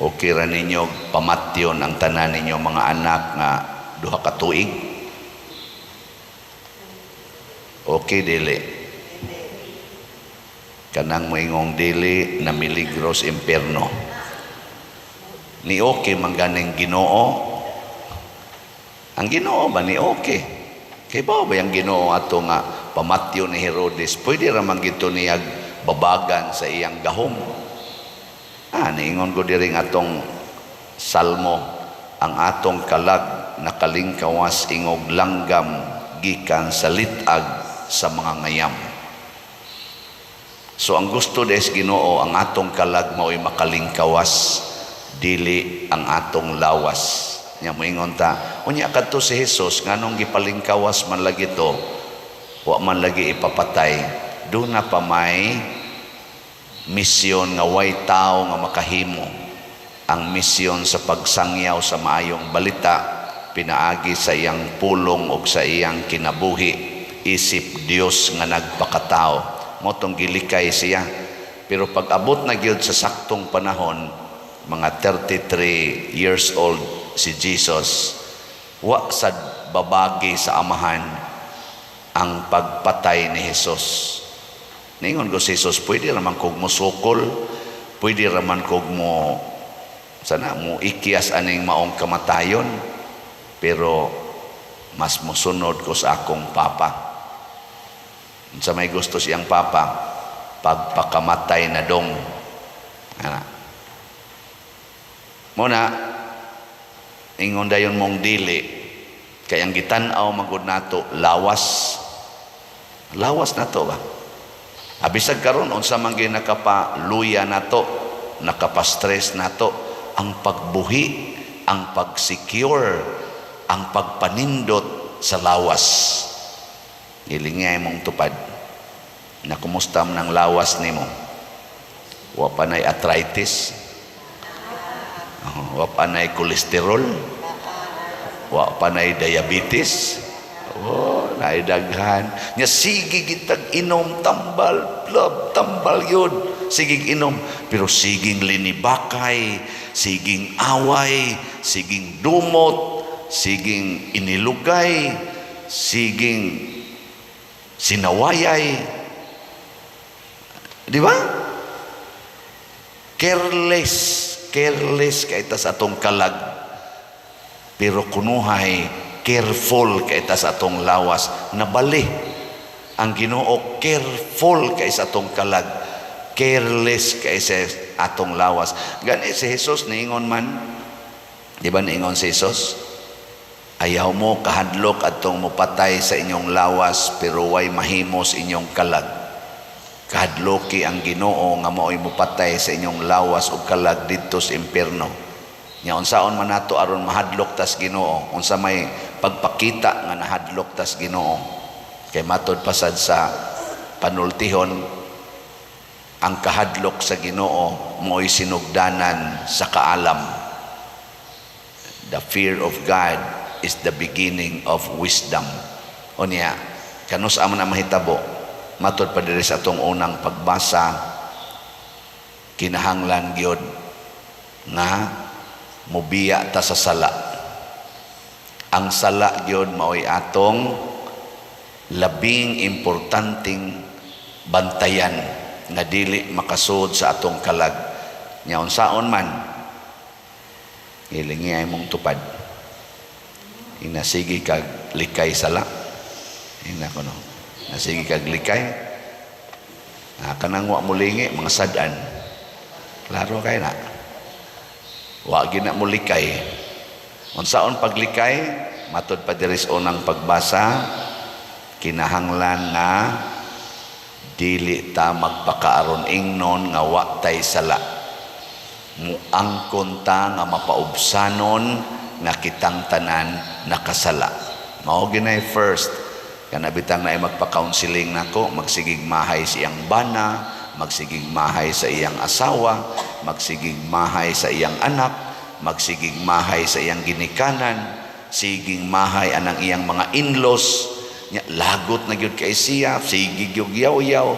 Okay ra ninyo pamatyon ang tanan ninyo mga anak nga 2 ka tuig? Okay, dili? Kanang moingong dili, namiligro sa impierno. Ni okay man ganing Ginoo? Ang Ginoo ba ni okay? Kay ba ba yung Ginoo ato nga pamatyo ni Herodes? Pwede ra man gito niyag babagan sa iyang gahom. Ah, niingon ko diri atong salmo, ang atong kalag nakalingkawas ingog langgam gikan sa litag sa mga ngayam. So ang gusto des Ginoo, ang atong kalag mao'y makalingkawas, dili ang atong lawas. Nya moingon ta, unya kadto si Jesus, nganong gipalingkawas man lagi to, wa man lagi ipapatay? Duna pa may misyon nga way tao nga makahimo, ang misyon sa pagsangyaw sa maayong balita pinaagi sa iyang pulong ug sa iyang kinabuhi isip Dios nga nagpakatao. Mao tong gilikay siya. Pero pag abot na gyud sa saktong panahon, mga 33 years old si Jesus, wa sad babagi sa Amahan ang pagpatay ni Jesus. Ningon ko si Jesus, pwede raman kog musukol, pwede raman kog mo sana mo ikyas aning maong kamatayon, pero mas musunod ko sa akong Papa. Sa may gusto siyang Papa, pagpakamatay na dong. Ana. Muna, ingon dayon mong dili, kay ang gitan-aw magud nato lawas. Lawas nato ba? Abisag karon unsa man gyud nakapaluya nato, nakapa-stress nato, ang pagbuhi, ang pag-secure, ang pagpanindot sa lawas. Gilingay mong tupad. Na kumusta man ang lawas nimo? Wa pa nay arthritis? Oh, wa pa nay kolesterol? Wa pa nay diabetes? Oh, naidaghan. Nya sige gitag inom tambal, love, tambal yun. Sigig inom, pero siging linibakay, siging away, siging dumot, siging inilugay, siging sinawayay. Di ba? Careless, careless kay ta sa atong kalag. Pero kunuhay, careful kay ta sa atong lawas. Nabali ang Ginoo, careful kay sa atong kalag, careless kay sa atong lawas. Gani si Jesus niingon man, di ba niingon si Jesus, "Ayaw mo kahadlok atong mopatay sa inyong lawas pero way mahimo sa inyong kalag. Kahadloki ang Ginoo nga mao'y mopatay sa inyong lawas ug kalag didto sa impierno." Nya unsaon man nato aron mahadlok tas Ginoo? Unsa may pagpakita nga nahadlok tas Ginoo? Kay matod pasad sa panultihon, ang kahadlok sa Ginoo mo'y sinugdanan sa kaalam. The fear of God is the beginning of wisdom. Unya, kanus-a man na mahitabo? Matod pa diri sa atong unang pagbasa, kinahanglan gyud nga mubiya ta sa sala. Ang sala gyud mao'y atong labing importanteng bantayan nga dili makasud sa atong kalag. Nya unsaon man? Hilingi ay mong tupad. Inasigi kag likay sala. Ina kono. Nasigi kag likay. Ah, kanang wa mo lingi, mga sad-an. Klaro kay na. Wa gina mo likay. Unsaon paglikay? Matod pa diri sa unang pagbasa, kinahanglan nga dili ta magpakaaron ingnon nga wa tay sala. Muangkon ta nga mapaubsanon nga kitang tanan nakasala. Mao ginay first. Kana bitang naay magpa-counseling nako, magsigig mahay sa iyang bana, magsigig mahay sa iyang asawa, magsigig mahay sa iyang anak, magsigig mahay sa iyang ginikanan, siging mahay anang iyang mga in-laws. Nya lagot na gyud kay siya, sige gyud yaw-yaw.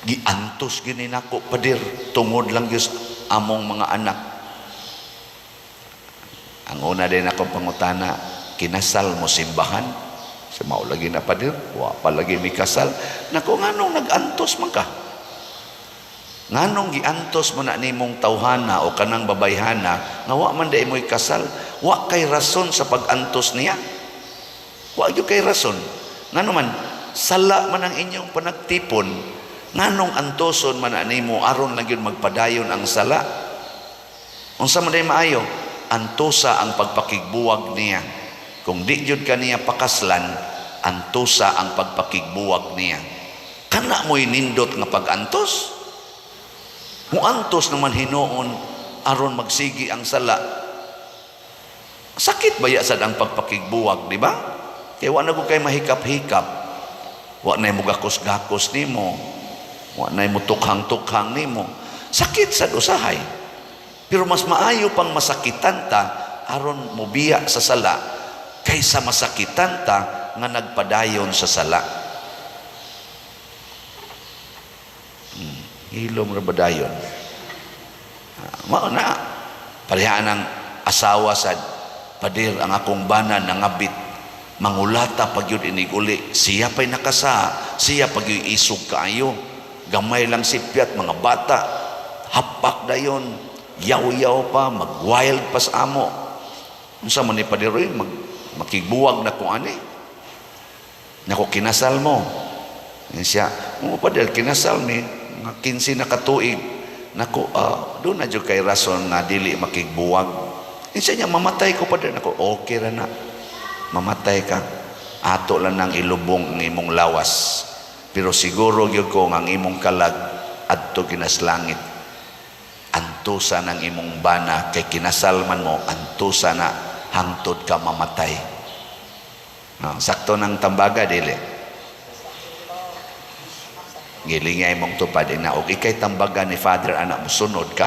Giantos gini nako, pader, tungod lang gyud. among mga anak. Ang una din akong pangutana, "Kinasal mo simbahan?" Sa mao lagi na, pader, wa pa lagi mi kasal. Nako, nganong nag-antos man ka? Nganong giantos mo na nimong tawhana o kanang babayhana nga wa man diay mo'y kasal? Wa kay rason sa pag-antos niya. Wa gyud kay rason. Ngano man sala man ang inyong panagtipon, nganong antoson man na nimo aron lang gyud magpadayon ang sala? Unsa man day maayo? Antosa ang pagpakigbuwag niya. Kung di gyud ka niya pakaslan, antosa ang pagpakigbuwag niya. Kana mo'y nindot nga pag-antos. Muantos naman hinuon aron magsigi ang sala. Sakit baya sad ang pagpakigbuwag, di ba? Kaya wa na ko kay mahikap-hikap. Wa na mo gakos-gakos nimo. Wa na mo tukhang-tukhang nimo. Sakit sad usahay. Pero mas maayo pang masakitan ta aron mobiya sa sala kaysa masakitan ta nga nagpadayon sa sala. Hilom ra ba dayon? Ah, mao na. Parehaan ang asawa sa, "Pader, ang akong bana nangabit. Mangulata pag yun iniguli. Siya pa'y nakasa. Siya pag yun isog kaayo. Gamay lang sipyat, mga bata. Hapak dayon. Yaw-yaw pa, mag-wild pa sa amo. Unsa man ni, pader, oy, makigbuwag na ko ani." "Nako, kinasal mo?" Yan siya, "Oo, pader, kinasal mi. Mga 15 na katuig." "Nako, doon na jud kay rason nga dili makigbuwag." Yan siya niya, "Mamatay ko, pader." "Nako, okay ra na. Mamatay ka. Ato lang nang ilubong ang imong lawas. Pero siguro gyud ko nga ang imong kalag adto ginas langit. Antusa ng imong bana kay kinasal man mo, antusa na hangtod ka mamatay." Ah, sakto ng tambaga, dili? Gilingay mong tupad ina og ikay tambagan ni Father anak mo, sunod ka?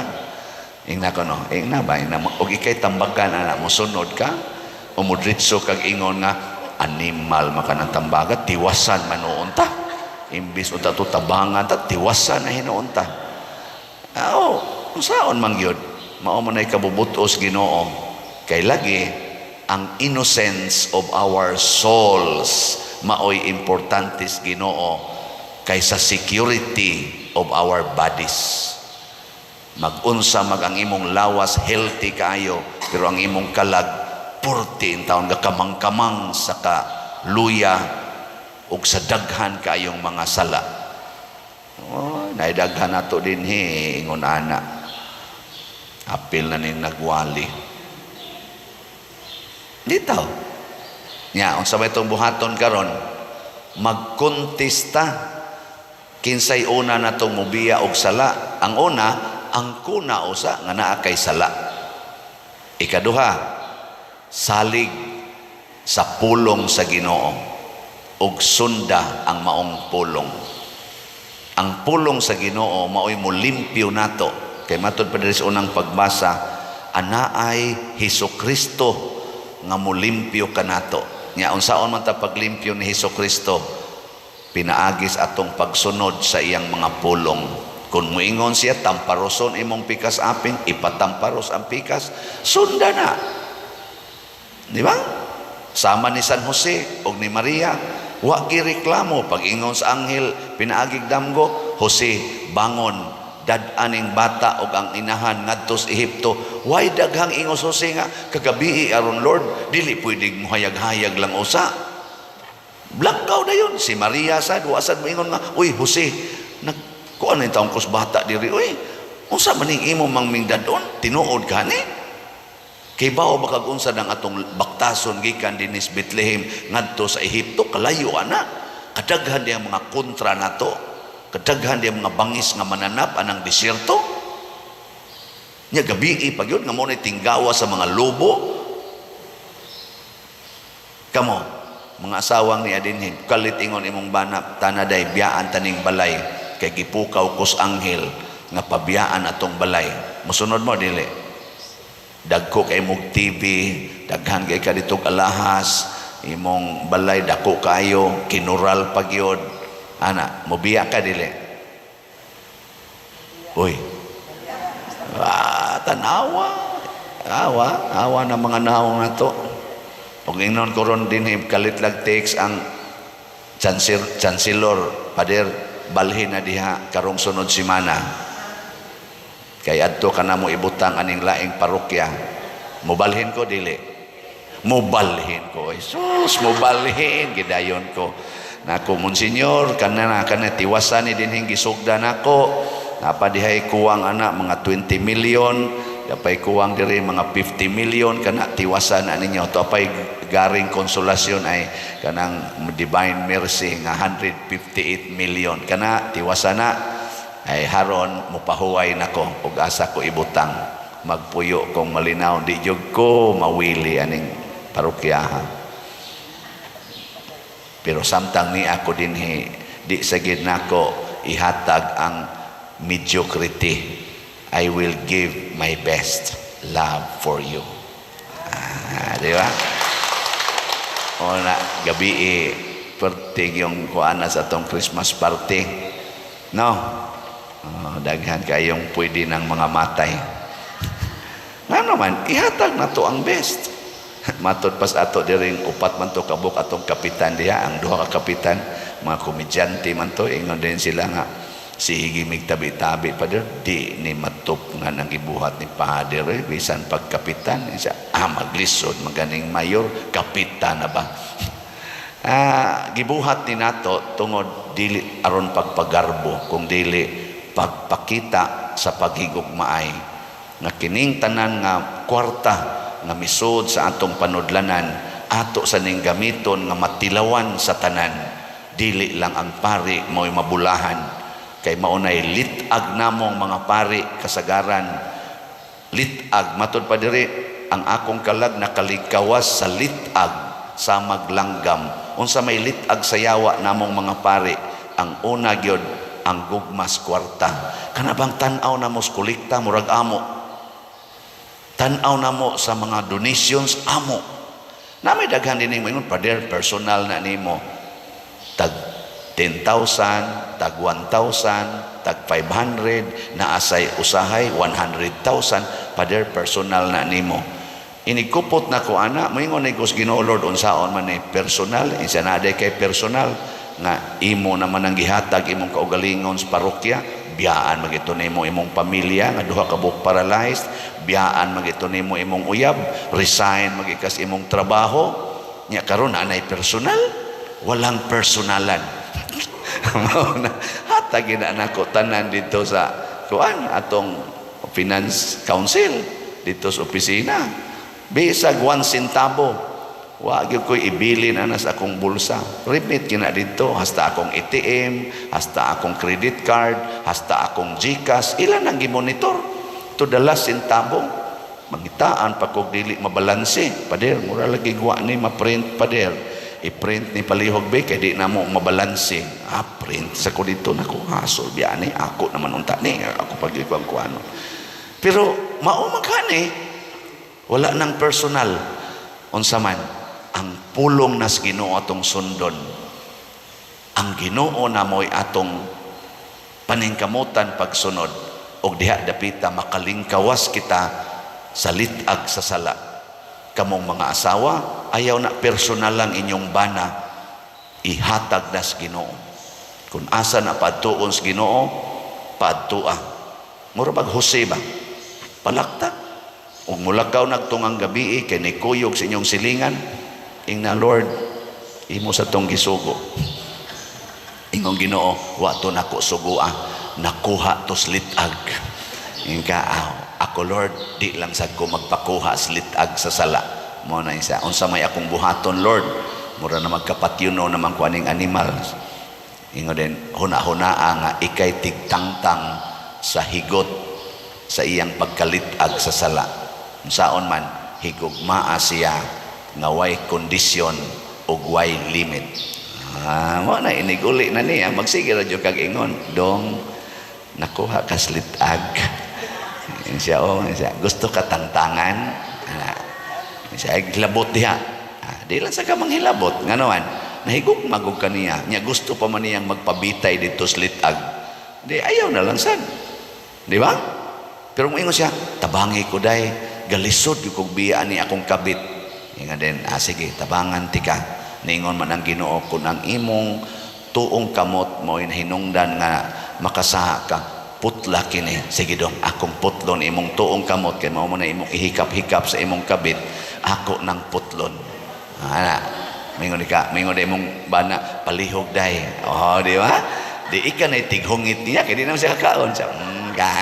Ingna ko no, ingna ba ingna mo, og ikay tambagan anak mo, sunod ka? O mudritso kag ingon nga animal maka ng tambaga, tiwasan manuon ta. Imbis unta to tabangan ta, tiwasan na hinuon ta. Oh, unsaon man gyud? Mao man ay kabubutos Ginoo. Kay lagi ang innocence of our souls maoy importante sa Ginoo kaysa security of our bodies. Magunsa mag ang imong lawas, healthy kaayo, pero ang imong kalag purti in taon kamang-kamang sa ka luya ug sa daghan kaayong mga sala. Oh, naidaghan nato dinhi ingon ana. Apil na ning nagwali. Dito. Nya, unsa ba itong buhaton karon? Magkontesta. Kinsay una natong mubiya og sala? Ang una, ang kuna usa nga naa kay sala. Ikaduha, salig sa pulong sa Ginoo ug sunda ang maong pulong. Ang pulong sa Ginoo maoy molimpyo nato. Kay matud pa diri sa unang pagbasa, anaay Hesus Kristo nga molimpyo kanato. Nya unsaon man ta paglimpyo ni Hesus Kristo? Pinaagis atong pagsunod sa iyang mga pulong. Kung muingon siya, "Tamparoson imong pikas aping," ipatamparos ang pikas, sunda na. Di ba? Sama ni San Jose o ni Maria, wa reklamo pag ingon sa anghel pinaagig damgo, "Jose, bangon, dad-aning bata og ang inahan ngadto sa Ehipto." Way daghang ingos Jose nga kagabii aron Lord, dili pwedeng muhayag-hayag lang usa. Blakaw na yun. Si Maria sad, wa sad moingon nga, "Uy, Jose, nag kuan na taong kus bata diri, uy. Unsa man ning imo mang mingdadon? Tinuod ka ni?" Kay bao ba kag unsa ng atong baktason gikan dinis Bethlehem ngadto sa Ehipto, kalayo ana. Kadaghan diya mga kontra nato. Kadaghan diya mga bangis nga mananap anang desierto. Nya gabii pag yun nga mo tinggawa sa mga lobo. Kamo, mga asawang ni adinhin, kalit ingon imong bana, "Tanaday, biyaan taning balay kay gipukaw kus anghel nga pabiyaan atong balay." Mosunod mo, dili? Dagko kay mog TV, daghan kay ka ditog alahas, imong balay dako kayo, kinural pa gyud. Ana, mobiya ka, dili? Uy. Tanawa. Awa, awa na mga naong nato. Ug ingnon ko ron dinhi, kalit lag text ang chancellor, "Pader, balhin na diha karong sunod semana. Kay adto ka na mo ibutang aning laing parokya." Mobalhin ko, dili? Mobalhin ko. Jesus, mobalhin gidayon ko. Nako, Monsignor, kana na kana tiwasan ni dinhing gisugda nako. Napa dihay kuwang ana mga 20 million, dapay kuwang diri mga 50 million, kana tiwasan na ninyo. To apay garing Konsolasyon ay kanang Divine Mercy nga 158 million. Kana tiwasan na ay haron mopahuway nako ug asa ko ibutang, magpuyo kong malinaw, di jud ko mawili aning parokyaha. Pero samtang ni ako dinhi, di sa gid nako ihatag ang mediocrity. I will give my best love for you. Ah, di ba? O na gabi eh, pertig yung kuana sa atong Christmas party, no? Oh, daghan kayong pwede ng mga matay. Nga naman, ihatag na to ang best. Matod pas ato diring upat man to kabuk atong kapitan diha, ang duha ka kapitan, mga komedyante man to, ingon din sila nga sige mig tabi-tabi pa di ni matop nga nang gibuhat ni Pader eh, bisan pagkapitan siya, ah, maglisod maganing mayor, kapitan na ba. Ah, gibuhat ni nato tungod dili aron pagpagarbo kung dili pagpakita sa paghigugmaay nga kining tanan nga kwarta nga misud sa atong panudlanan, ato sa ning gamiton nga matilawan sa tanan, dili lang ang pari mo'y mabulahan, kay maunay litag namong mga pari kasagaran. Litag, matod pa diri, ang akong kalag nakaligkawas sa litag sa maglanggam. Unsa may litag sa yawa namong mga pari? Ang una gyud, ang gugmas kwarta. Kana bang tan-aw namo sa kolekta, murag amo. Tan-aw namo sa mga donations, amo. Na may daghan din mo ingon, "Pader, personal na nimo." Tag 10,000, tag 1,000, tag 500, naasay usahay 100,000, "Pader, personal na nimo." Inikupot na ko ana, moingon ni Gus Ginoo, "Lord, unsaon man ni personal?" Insa na kay personal nga imo naman ang gihatag imong kaugalingon sa parokya, biyaan magito nimo imong pamilya nga duha ka buok paralyzed, biyaan magito nimo imong uyab, resign magikas imong trabaho, nya karon anay personal? Walang personalan. Mao na hatagin na nako tanan dito sa kuan, atong finance council dito sa opisina. Bisag 1 centavo wa gyud ko'y ibilin ana sa akong bulsa. Remit kina dito, hasta akong ATM, hasta akong credit card, hasta akong GCash, ilan ang gimonitor to the last centavo. Mangitaan pa kog dili mabalanse. "Pader, mura lagi guwa ni ma-print, pader. I-print ni palihog be kay di na mo mabalanse." Ah, print sa ko dito nako. Hasol biya ni ako naman unta ni ako pagikuan ko ano. Pero mao man kani, wala nang personal. Unsa man ang pulong nas Ginoo atong sundon. Ang Ginoo namoy atong paningkamutan pagsunod og diha dapita makalingkawas kita sa litag sa sala. Kamong mga asawa, ayaw na personal lang inyong bana, ihatag nas Ginoo. Kung asa na padtuon sa Ginoo, padtua. Mura bag Jose ba? Palakta. Ug mulakaw nagtungang gabi kay nikuyog sa inyong silingan, ingna, "Lord, imo sa tong gisugo." Ingong Ginoo, "Wa to nako sugua, nakuha to litag." Ingka, "Ah, ako Lord, di lang sad ko magpakuha sa litag sa sala." Mo na isa, "Unsa may akong buhaton, Lord? Mura na magkapatyuno naman ko aning animal." Ingon din, huna-hunaa nga ikay tigtangtang sa higot sa iyang pagkalitag sa sala. Unsaon man, higugmaa siya nga way kondisyon ug way limit. Ah, mo na iniguli na niya, magsige ra jud kag ingon, "Dong, nakuha ka sa litag." Siya, oh, siya, "Gusto ka tangtangan?" Ah, siya, "Ay, hilabot diha." Ah, di lang sa ka manghilabot. Nga naman, nahigog magog ka niya. Nya gusto pa man niyang magpabitay dito sa litag. Di, ayaw na lang sad. Di ba? Pero moingon siya, "Tabangi ko day, galisod gyud kog biya ni akong kabit." Ingon din, "Ah, sige, tabangan tika." Ningon man ang Ginoo, "Kung ang imong tuong kamot mo hinungdan nga makasaha ka, putla kini." "Sige dong, akong putlon imong tuong kamot kay mao man na imong ihikap-hikap sa imong kabit, ako nang putlon." Ana, mingon ka, mingon na imong bana, "Palihog day." Oh, di ba? Di ika na tighungit niya, kay di naman siya kakaon. Siya, ka.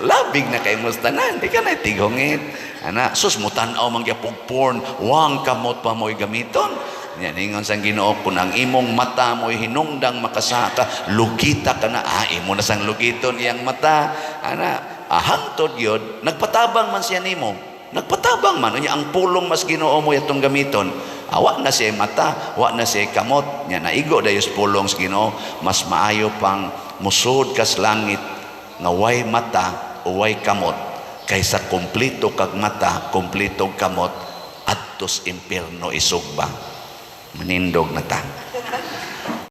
Labig na kay tanan, di ka na tighungit. Ana, sus, mutan-aw man gyapog porn, wang kamot pa mo'y gamiton. Yan, ingon sang Ginoo, "Kung ang imong mata mo'y hinungdang makasaka, lugita ka na." Ah, imo na sang lugiton iyang mata. Ana, ah, hangtod yun, nagpatabang man siya nimo. Nagpatabang man. Unya, ang pulong mas Ginoo mo itong gamiton. Ah, wa na siya mata, wa na siya kamot. Nya, naigo dayos pulong sa Ginoo, mas maayo pang musod kas langit nga way mata o way kamot kaysa kompleto kag mata, kompleto kamot, adtos impierno isugba. Manindog na ta.